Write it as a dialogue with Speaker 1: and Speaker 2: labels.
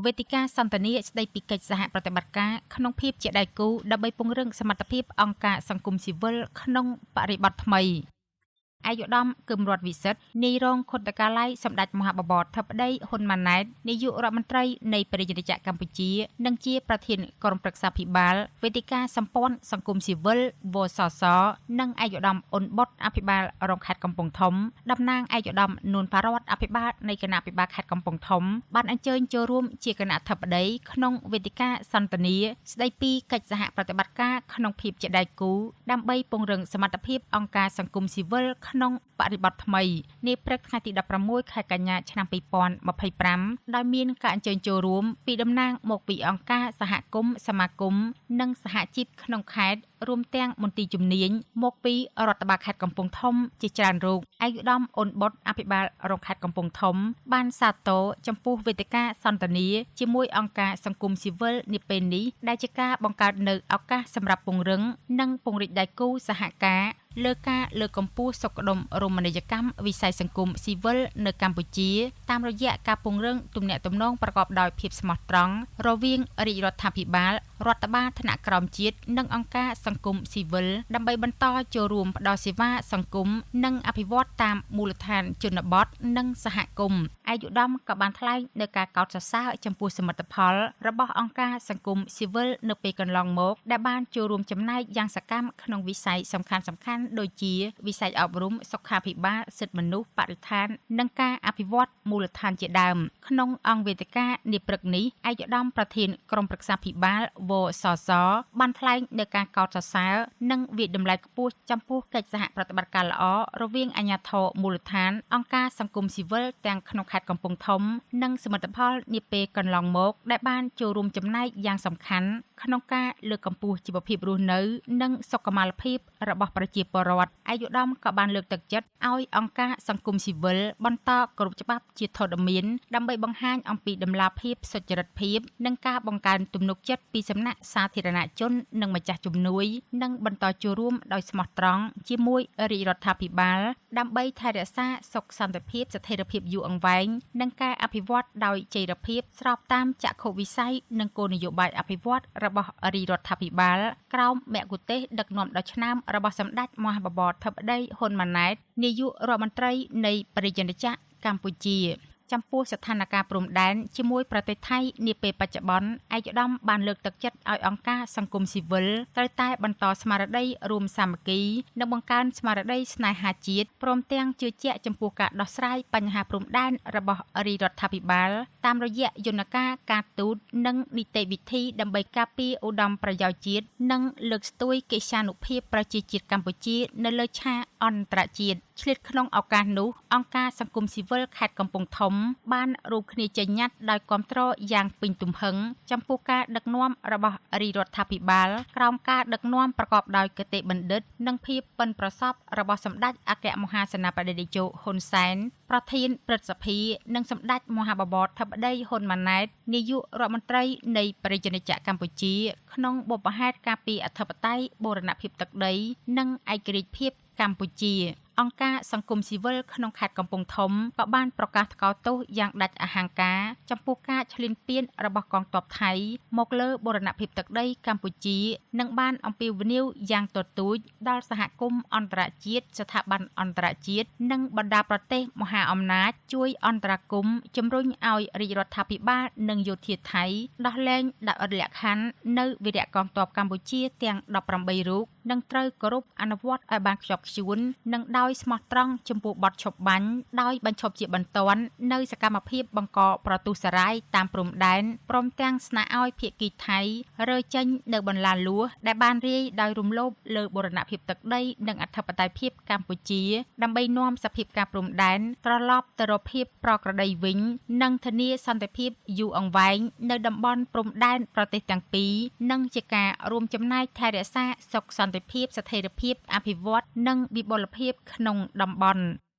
Speaker 1: វេទិកាសន្ទនាស្ដីពីកិច្ចសហប្រតិបត្តិការក្នុងភាពជាដៃគូដើម្បីពង្រឹងសមត្ថភាពអង្គការសង្គមស៊ីវិលក្នុងបរិបទថ្មី។ ឯកឧត្តមគឹមរដ្ឋវិសិទ្ធ នាយរងខុទ្ទកាល័យសម្ដេចមហាបវរធិបតីហ៊ុនម៉ាណែត នាយករដ្ឋមន្ត្រីនៃព្រះរាជាណាចក្រកម្ពុជា និងជាប្រធានក្រុមប្រឹក្សាភិបាលវេទិកាសម្ព័ន្ធសង្គមស៊ីវិលវសស និងឯកឧត្តមអ៊ុនបុត្រ អភិបាលរងខេត្តកំពង់ធំ តំណាងឯកឧត្តមនួនផារត អភិបាលនៃគណៈអភិបាលខេត្តកំពង់ធំ បានអញ្ជើញចូលរួមជាគណៈអធិបតីក្នុងវេទិកាសន្ទនាស្ដីពីកិច្ចសហប្រតិបត្តិការក្នុងភាពជាដៃគូដើម្បីពង្រឹងសមត្ថភាពអង្គការសង្គមស៊ីវិលក្នុងបរិបទថ្មី នាព្រឹកថ្ងៃទី16 ខែកញ្ញា ឆ្នាំ2025 ដោយមានការអញ្ជើញចូលរួមពីតំណាងមកពីអង្គការសហគមន៍ សមាគម និងសហជីពក្នុងខេត្ត រួមទាំងមន្ទីរជំនាញមកពីរដ្ឋបាលខេត្តកំពង់ធំជាច្រើនរូប។ ឯកឧត្តមអ៊ុនបុត្រ អភិបាលរងខេត្តកំពង់ធំ បានសាទរចំពោះវេទិកាសន្ទនាជាមួយអង្គការសង្គមស៊ីវិលនាពេលនេះ ដែលជាការបង្កើតនូវឱកាសសម្រាប់ពង្រឹង និងពង្រីកដៃគូសហការលើការលើកកម្ពស់សុខដុមរមណីយកម្មវិស័យសង្គមស៊ីវិលនៅកម្ពុជា តាមរយៈការពង្រឹងទំនាក់ទំនងប្រកបដោយភាពស្មោះត្រង់រវាងរាជរដ្ឋាភិបាល រដ្ឋបាលថ្នាក់ក្រោមជាតិ និងអង្គការសង្គមស៊ីវិល ដើម្បីបន្តចូលរួមផ្ដល់សេវាសង្គម និងអភិវឌ្ឍតាមមូលដ្ឋានជនបទ និងសហគមន៍។ ឯកឧត្តមក៏បានថ្លែងនៅការកោតសរសើរចំពោះសមិទ្ធផលរបស់អង្គការសង្គមស៊ីវិលនៅពេលកន្លងមក ដែលបានចូលរួមចំណែកយ៉ាងសកម្មក្នុងវិស័យសំខាន់ៗដូចជាវិស័យអប់រំ សុខាភិបាល សិទ្ធិមនុស្ស បរិស្ថាន និងការអភិវឌ្ឍមូលដ្ឋានជាដើម។ ក្នុងអង្គវេទិកានាព្រឹកនេះ ឯកឧត្តមប្រធានក្រុមប្រឹក្សាភិបាលវសស បានថ្លែងនៅការកោតសរសើរ និងវាយតម្លៃខ្ពស់ចំពោះកិច្ចសហប្រតិបត្តិការល្អរវាងអាជ្ញាធរមូលដ្ឋាន អង្គការសង្គមស៊ីវិលទាំងក្នុងខេត្តកំពង់ធំ និងសមិទ្ធផលនាពេលកន្លងមក ដែលបានចូលរួមចំណែកយ៉ាងសំខាន់ក្នុងការលើកកម្ពស់ជីវភាពរស់នៅ និងសុខុមាលភាពរបស់ប្រជាពលរដ្ឋ។ ឯកឧត្តមក៏បានលើកទឹកចិត្តឲ្យអង្គការសង្គមស៊ីវិលបន្តគោរពច្បាប់ជាធរមាន ដើម្បីបង្ហាញអំពីតម្លាភាព សុចរិតភាព និងការបង្កើនទំនុកចិត្តពីសំណាក់សាធារណជន និងម្ចាស់ជំនួយ និងបន្តចូលរួមដោយស្មោះត្រង់ជាមួយរាជរដ្ឋាភិបាល ដើម្បីថែរក្សាសុខសន្តិភាព ស្ថិរភាពយូរអង្វែង និងការអភិវឌ្ឍដោយចីរភាព ស្របតាមចក្ខុវិស័យ និងគោលនយោបាយអភិវឌ្ឍរបស់រាជរដ្ឋាភិបាល ក្រោមមគ្គុទ្ទេសក៍ដឹកនាំដ៏ឆ្នើមរបស់សម្ដេចមហាបវរធិបតីហ៊ុនម៉ាណែត នាយករដ្ឋមន្ត្រីនៃព្រះរាជាណាចក្រកម្ពុជា។ ចំពោះស្ថានភាពព្រំដែនជាមួយប្រទេសថៃនាពេលបច្ចុប្បន្ន ឯកឧត្តមបានលើកទឹកចិត្តឲ្យអង្គការសង្គមស៊ីវិលត្រូវតែបន្តស្មារតីរួមសាមគ្គី និងបង្កើនស្មារតីស្នេហាជាតិ ព្រមទាំងជឿជាក់ចំពោះការដោះស្រាយបញ្ហាព្រំដែនរបស់រាជរដ្ឋាភិបាល តាមរយៈយន្តការការទូត និងនីតិវិធី ដើម្បីការពារឧត្តមប្រយោជន៍ជាតិ និងលើកស្ទួយកិត្យានុភាពប្រជាជាតិកម្ពុជានៅលើឆាកអន្តរជាតិ។ ឆ្លៀតក្នុងឱកាសនោះ អង្គការសង្គមស៊ីវិលខេត្តកំពង់ធំបានរួមគ្នាចេញញត្តិដោយគាំទ្រយ៉ាងពេញទំហឹងចំពោះការដឹកនាំរបស់រាជរដ្ឋាភិបាល ក្រោមការដឹកនាំប្រកបដោយគតិបណ្ឌិត និងភាពប៉ិនប្រសប់របស់សម្ដេចអគ្គមហាសេនាបតីតេជោហ៊ុនសែន ប្រធានព្រឹទ្ធសភា និងសម្ដេចមហាបវរធិបតីហ៊ុនម៉ាណែត នាយករដ្ឋមន្ត្រីនៃព្រះរាជាណាចក្រកម្ពុជា ក្នុងបុព្វហេតុការពារអធិបតេយ្យ បូរណភាពទឹកដី និងឯករាជ្យភាពកម្ពុជា។ អង្គការសង្គមស៊ីវិលក្នុងខេត្តកំពង់ធំក៏បានប្រកាសថ្កោលទោសយ៉ាងដាច់អហង្ការចំពោះការឈ្លានពានរបស់កងទ័ពថៃមកលើបូរណភាពទឹកដីកម្ពុជា និងបានអំពាវនាវយ៉ាងទទូចដល់សហគមន៍អន្តរជាតិ ស្ថាប័នអន្តរជាតិ និងបណ្ដាប្រទេសមហាអំណាច ជួយអន្តរាគមន៍ជំរុញឲ្យរាជរដ្ឋាភិបាល និងយោធាថៃដោះលែងដោយឥតលក្ខខណ្ឌនូវវីរៈកងទ័ពកម្ពុជាទាំង18រូប និងត្រូវគោរពអនុវត្តឲ្យបានខ្ជាប់ខ្ជួន និងដោយស្មោះត្រង់ចំពោះបទឈប់បាញ់ ដោយបញ្ឈប់ជាបន្ទាន់នូវសកម្មភាពបង្កប្រទុសរាយតាមព្រំដែន ព្រមទាំងស្នើឲ្យភាគីថៃរើចេញនៅបន្លាលួសដែលបានរាយដោយរំលោភលើបូរណភាពទឹកដី និងអធិបតេយ្យភាពកម្ពុជា ដើម្បីនាំសភាពការព្រំដែនត្រឡប់ទៅរកភាពប្រក្រតីវិញ និងធានាសន្តិភាពយូរអង្វែងនៅតំបន់ព្រំដែនប្រទេសទាំងពីរ និងជាការរួមចំណែកថែរក្សាសុខសន្តិភាព ស្ថិរភាព អភិវឌ្ឍន៍ និងវិបុលភាពក្នុងតំបន់។